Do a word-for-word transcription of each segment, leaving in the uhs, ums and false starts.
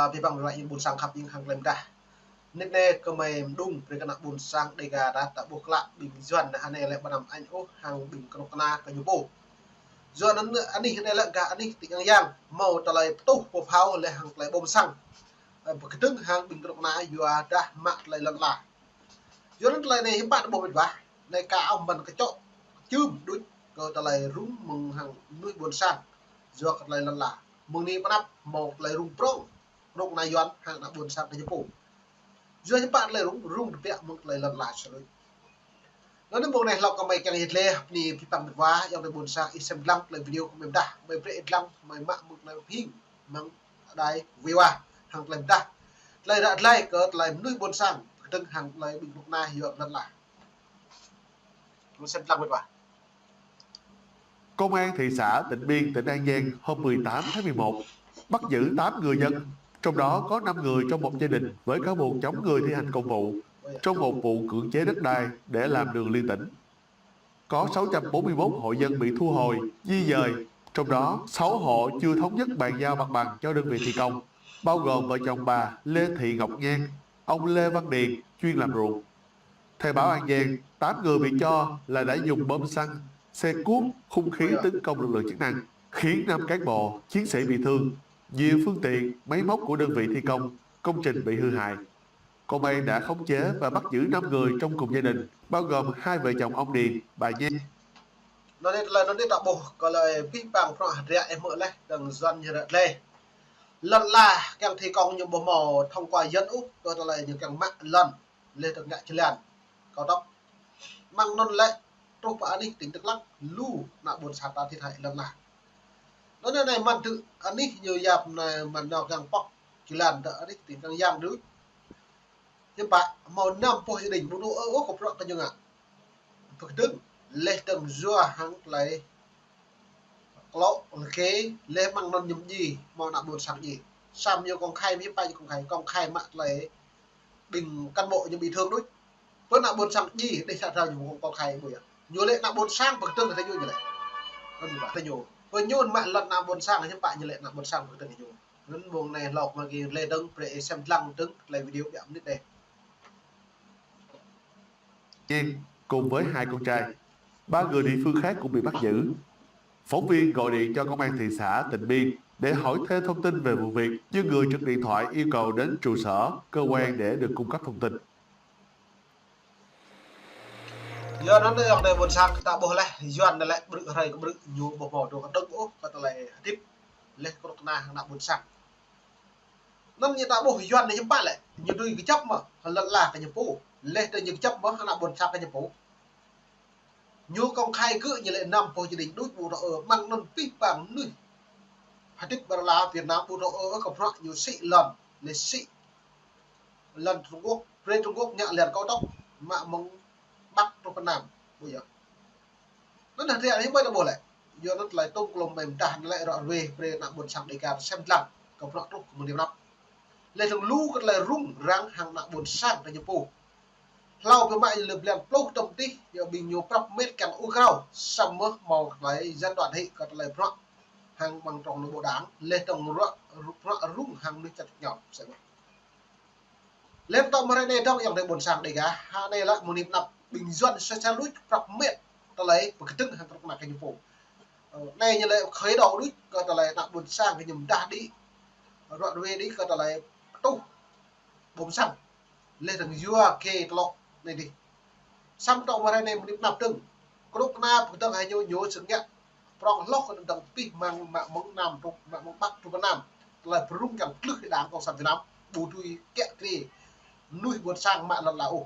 Abih bang ră ƀing ƀôn sang khăp ƀing hăng tơlơi mơdah. Mơnit anai kơmơi mơđung brơi kơ ană ƀôn sang Dêga ta, ta ƀuh klă ƀing Yuan anai lĕ ƀu anăm añ ôh hăng ƀing kơnuk kơna kơ ñu pô. Yua anŭn anih anai lĕ gah anih tỉnh An Giang hmâo tơlơi pơtuh pơphao laih hăng tơlơi ƀom sang, ơ, pơkơdơ̆ng hăng ƀing kơnuk kơna yua dah mă tơlơi lŏn ala. Yua anŭn tơlơi anai hiư̆m pă ƀuh mĕt wa. Anai ka ăm ƀăn kơčŏk čưm đôč kơ tơlơi rŭng mơ̆ng hăng mơnuih ƀôn sang. Yua kơ tơlơi lŏn ala. Mơ̆ng anai pơ anăp hmâo tơlơi rŭng prŏng kơnuk kơna Yuan hăng ană ƀôn sang kơ ñu pô. Yua hiư̆m pă tơlơi rŭng, rŭng tơbiă mơ̆ng tơlơi lŏn ala sơlơi. Anŭn mơ̆ng anai hlâo kơmơi kiăng yơh tơlơi, bơni abih bang mĕt wa, ayŏng adơi ƀôn sang ih sem lăng tơlơi video kơmơi mơdah, kơmơi brơi ih lăng, kơmơi mă mơ̆ng tơlơi hing, mơ̆ng adai wai wa, hăng tơlơi mơdah. Tơlơi ră tơlơi kơ tơlơi mơnuih ƀôn sang, kơdơ̆ng hăng tơlơi ƀing kơnuk kơna yua lŏn ala. Kơmơi sem lăng mĕt wa. Công an thị xã Tịnh Biên, tỉnh An Giang hôm mười tám tháng mười một bắt giữ tám người dân, trong đó có năm người trong một gia đình với cáo buộc chống người thi hành công vụ trong một vụ cưỡng chế đất đai để làm đường liên tỉnh. Có sáu trăm bốn mươi mốt hộ dân bị thu hồi, di dời, trong đó sáu hộ chưa thống nhất bàn giao mặt bằng cho đơn vị thi công, bao gồm vợ chồng bà Lê Thị Ngọc Nhan, ông Lê Văn Điền chuyên làm ruộng. Theo báo An Giang, tám người bị cho là đã dùng bom xăng, xe cuốc, hung khí tấn công lực lượng chức năng, khiến năm cán bộ, chiến sĩ bị thương. Nhiều phương tiện, máy móc của đơn vị thi công, công trình bị hư hại. Công an đã khống chế và bắt giữ năm người trong cùng gia đình, bao gồm hai vợ chồng ông Điền, bà Nhan. Anŭn anai tơlơi anŭn anai ta ƀuh kơ tơlơi abih bang prŏng hơdră ih hmư̆ laih, dơ̆ng Yuan ñu ră tơlơi. Lŏn ala kiăng thi công ñu ƀu hmâo thông qua Yuan ôh, kơ tơlơi ñu kiăng mă lŏn laih dơ̆ng ngă jơlan cao tốc. Mơ̆ng anŭn lĕ truh pơ anih tỉnh Đắk Lắk, lu ană ƀôn sang ta thiệt hại lŏn ala. Anŭn anai mơ̆n tơ anih ñu yap anai mơ̆n ñu kiăng pŏk jơlan tơ anih tỉnh An Giang đôč. Hiư̆m pă hmâo năm pluh gia đình ƀu dŏ ôh kơ bruă kơ ñu ngă. Pơkơdơ̆ng laih dơ̆ng yua hăng tơlơi klŏ lơkê laih mơ̆ng anŭn ñu mơñi hmâo ană ƀôn sang djai. Samơ̆ ñu công khai, hiư̆m pă ñu công khai, công khai mă tơlơi ƀing cán bộ ñu bị thương đôč. Pơ ană ƀôn sang djai, đeh sa trao ñu công khai ƀu yơh. Ñu lĕ ană ƀôn sang pơkơdơ̆ng kơ ñu, ñu lĕ. Anŭn hiư̆m pă kơ ñu. Pơ ñu mă lŏn ană ƀôn sang, hiư̆m pă ñu lĕ ană ƀôn sang pơkơdơ̆ng kơ ñu. Anŭn mơ̆ng anai hlâo kơmơi kiăng laĭ dơ̆ng, brơi ih sem lăng dơ̆ng tơlơi video biă mơnit anai. Nhan cùng với hai con trai. Ba người địa phương khác cũng bị bắt giữ. Phóng viên gọi điện cho công an thị xã Tịnh Biên để hỏi thêm thông tin về vụ việc, nhưng người trực điện thoại yêu cầu đến trụ sở cơ quan để được cung cấp thông tin. Yua anŭn ayŏng adơi ƀôn sang ta ƀuh laih, Yuan anai lĕ ƀrư̆ hrơi kơ ƀrư̆ ñu ƀu hmâo dŏ kơdơ̆ng ôh kơ tơlơi hơdip laih kơnuk kơna ană ƀôn sang. Anŭn ñu ta ƀuh Yuan anai hiư̆m pă lĕ, ñu dưi kơjăp mơ̆ lŏn ala kơ ñu pô, laih dơ̆ng ñu kơjăp mơ̆ ană ƀôn sang kơ ñu pô. Ñu công khai gơ̆ ñu lĕ năm pluh gia đình đôč ƀu dŏ ôh, mơ̆ng anŭn abih bang mơnuih hơdip ƀơi lŏn ala Việt Nam ƀu dŏ ôh kơ bruă ñu sĭ lŏn, laih sĭ lŏn Trung Quốc, brơi Trung Quốc ngă lŏn cao tốc mă mơ̆ng Bắc truh pơ Nam, ƀu yơh. Anŭn hơdră anai ƀơi ta ƀuh lĕ. Yua anŭn tơlơi tŏng klŏm mơ̆ng mơdah anai lĕ ră ruai brơi ană ƀôn sang Dêga sem lăng kơ bruă truh kơ mơ̆ng anai pơ anăp. Laih dơ̆ng lu kơ tơlơi rŭng răng hăng ană ƀôn sang kơ ñu pô. Hlâo pơ mă lơ blan pluh tơm tih, yua ƀing ñu prăp mĕt kiăng ur krao, samơ̆ hmâo tơlơi gián đoạn hĭ kơ tơlơi bruă hăng mơ̆ng trong nội bộ đảng, laih dơ̆ng bruă, bruă rŭng hăng mơnuih čăt ñu. Laih tŏ mơ̆ng hrơi anai dơ̆ng ayŏng adơi ƀôn sang Dêga, hă anai lĕ mơ̆ng anai pơ anăp ƀing Yuan soi sa luč prăp mĕt tơlơi pơkơdơ̆ng hăng kơnuk kơna kơ ñu pô. Ơ, anai ñu lĕ khơi đầu đôč kơ tơlơi ană ƀôn sang kơ ñu mơdah đĭ, ră ruai đĭ kơ tơlơi pơtuh ƀom sang. Laih dơ̆ng yua kơ tlŏ anai đĭ. Samơ̆ tŏ mơ̆ng hrơi anai mơ̆ng anai pơ anăp dơ̆ng, kơnuk kơna pơkơdơ̆ng hăng ñu, ñu sơng ngă prŏng hloh kơ dơ̆ng pih mơ̆ng mă mơ̆ng Nam truh, mă mơ̆ng Bắc truh pơ Nam. Tơlơi pơrŭng kiăng tlưh kơ đảng Cộng sản Việt Nam ƀu dưi kiă kriê mơnuih ƀôn sang mă lŏn ala ôh.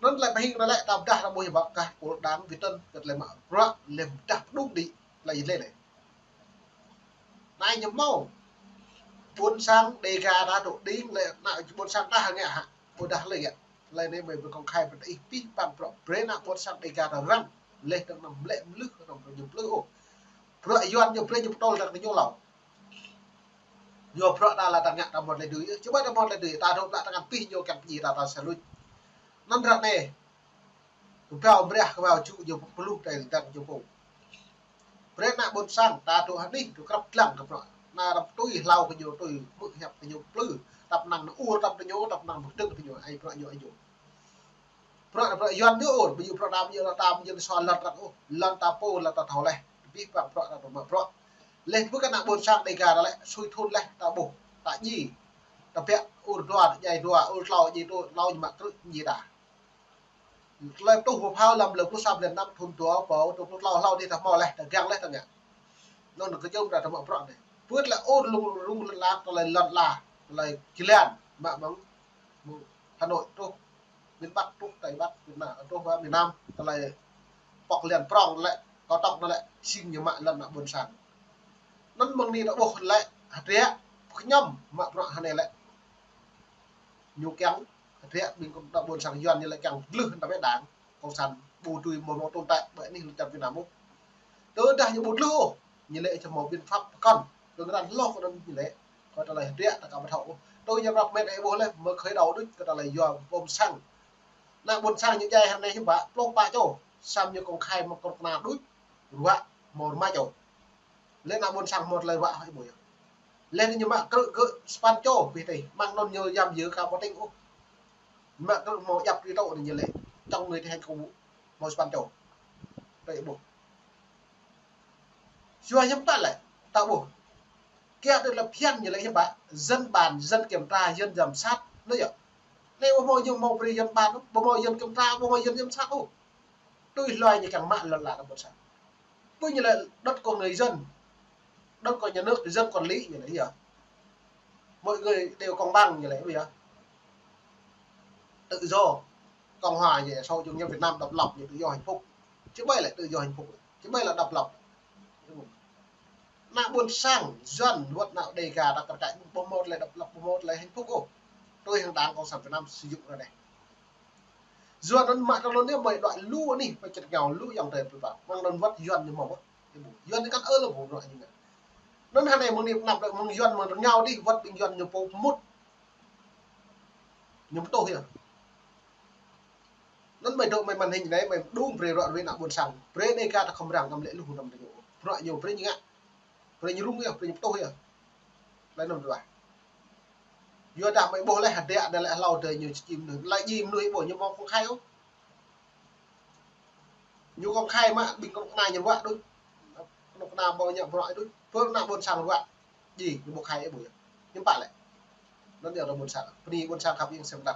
Anŭn tơlơi pơhing anai lĕ ta pơdah ta ƀuh yơh ƀă kơ pôl đảng Việt Tân kơ tơlơi mă bruă laih pơdah pơdŏng đĭ tơlơi yơh lĕ. Anai ñu hmâo ƀôn sang Dêga ta dŏ đing lĕ ană ƀôn sang ta hăng ngă hă, ƀôdah lĕ ngă. Tơlơi anai mơi brơi công khai brơi ih abih bang bruă brơi ană ƀôn sang Dêga ta răng laih dơ̆ng anăm lĕ mlưh anăm brơi ñu mplư ôh. Bruă Yuan ñu brơi ñu pơtŏl dơ̆ng kơ ñu hlâo. Yua bruă ta lĕ ta ngă ta hmâo tơlơi dưi, či ƀai ta hmâo tơlơi dưi, ta dŏ ƀlă tơngan pih ñu kiăng pơdjai ta, ta sa luč. Anŭn ră anai kơƀâo mơriah kơƀâo čŭ ñu pơluh tơlơi dơ̆ng ñu pô. Brơi ană ƀôn sang ta dŏ hơnih dŏ krăp lăng kơ bruă Na răm tui hlâo kơ ñu tui, mư̆ hiăp kơ ñu plư. Tăp năng ur tăp tơ ñu, tăp năng bơdơ̆ng tơ ñu, ai bruă ñu ai ñu. Bruă, bruă Yuan ñu ur, ƀu djơ̆ bruă đam ñu, đam ñu sua lŏn răk ôh, lŏn ta pô, lŏn ta thâo leh. Bih păng bruă ta pơmă bruă. Leh bơ kơ ană ƀôn sang Dêga ta lĕ, sui thun leh, ta ƀuh, ta djai. Ta biă ur dua, ta djai dua, ur tlâo, djai dua, tlâo ñu mă krư̆, djai ta. Tơlơi tuh pơphao lăm lơ pluh sa blan năm thun dua rơbâo dua pluh tlâo hlâo dih ta hmâo leh, ta găng leh ta ngă. Anŭn kơ jơm ta, ta mă bruă anai. Pơ̆t lĕ ur lung rung lăn la, tơlơi lŏn la, tơlơi jơlan, mă mơ̆ng, mơ̆ng Hà Nội truh miền Bắc, truh Tây Bắc, miền Nam, truh miền Nam, tơlơi pŏk lian prong lĕ, kâo tŏk anŭn lĕ, sing ñu mă lŏn ană ƀôn sang. Anŭn mơ̆ng anai ta ƀuh lĕ, hơdră, pơkơñăm, mă bruă hơnai lĕ. Ñu kiăng, hơdră ƀing kơ ană ƀôn sang Yuan ñu lĕ kiăng glưh hăng ta ƀĕ đảng cộng sản ƀu dưi mơ̆ mơ̆ tồn tại ƀơi anih lŏn čar Việt Nam ôh. Tơdah ñu ƀu glưh ôh, ñu lĕ čơ hmâo biện pháp pơkŏn. Kơ ngran hloh kơ anŭn ñu lĕ, kơ tơlơi hơdră ta ka ƀu thâo ôh. Tui ñu răp mĕt ai ƀuh lĕ, mơ̆ khơi đầu đôč kơ tơlơi yua ƀôn sang. Ană ƀôn sang ñu djai hơnai hiư̆m pă, pluh pă čô, samơ̆ ñu công khai mă kơnuk kơna đôč, ruă hmâo rơma čô. Lĕ ană ƀôn sang hmâo tơlơi ruă hă ih ƀuh yơh. Lĕ ñu mă krư̆ gơ̆ sapăn čô pih tih, mơ̆ng anŭn ñu yam yơh ka ƀu tĭng ôh. Mă krư̆ hmâo djăp tui tŏ anai ñu lĕ, trong người thi hành công vụ hmâo sapăn čô. Tui ih ƀuh. Yua hiư̆m pă lĕ, ta ƀuh. Kiăng tui lĕ phiăn ñu lĕ hiư̆m pă, dân bàn, dân kiểm tra, dân giám sát, anŭn yơh. Anai ƀu hmâo ñu hmâo brơi dân bàn ôh, ƀu hmâo dân kiểm tra, ƀu hmâo dân giám sát ôh. Tui hluai ñu kiăng mă lŏn la ană ƀôn sang. Ƀu ñu lĕ đất của người dân, đất của nhà nước thì dân quản lý ñu lĕ yơh. Mọi người đều công bằng ñu lĕ ƀu yơh. Tự do, cộng hòa ñu lĕ xã hội chủ nghĩa Việt Nam độc lập ñu tự do hạnh phúc. Či ƀai lĕ tự do hạnh phúc, či ƀai lĕ độc lập. Ană ƀôn sang Yuan wơ̆t ană Dêga ta kar kaĭ ƀu hmâo tơlơi độc lập, ƀu hmâo tơlơi hạnh phúc ôh. Tui hăng đảng cộng sản Việt Nam sử dụng ra anai. Yua anŭn mă tơlơi anai mơi đuaĭ lu anih pơčet ngao lu ayŏng adơi plư pă. Mơ̆ng anŭn wơ̆t Yuan ñu hmâo wơ̆t. Yuan ñu kăn ơ lơ ƀu bruă ñu ngă. Anŭn hơnai mơ̆ng anai pơnăp lĕ mơ̆ng Yuan mơ̆ng rơngao dih wơ̆t ƀing Yuan ñu pô pơmŭt. Ñu pơtuh yơh. Anŭn mơi dŏ mơi màn hình anai mơi đung brơi ruă ruai ană ƀôn sang. Brơi anai ka ta khŏm răng kăm lĕ lu năm tơ ñu. Bruă ñu brơi ñu ngă. Brơi ñu rŭng yơh, brơi ñu pơtuh yơh. Laih anŭn ruah. Yua dah mơi ƀuh laih hơdră anai lĕ hlâo adơi ñu či djai mơnuih. Laih djai mơnuih ƀu ñu hmâo công khai ôh. Ñu công khai mă ƀing kơnuk kơna ñu ruă đôč. Kơnuk kơna ƀu ngă bruă đôč. Pơ ană ƀôn sang ruă. Djai ñu ƀu khai ôh ƀu yơh. Hiư̆m pă lĕ. Anŭn yơh ană ƀôn sang. Bơni ƀôn sang khăp ing sem đăp.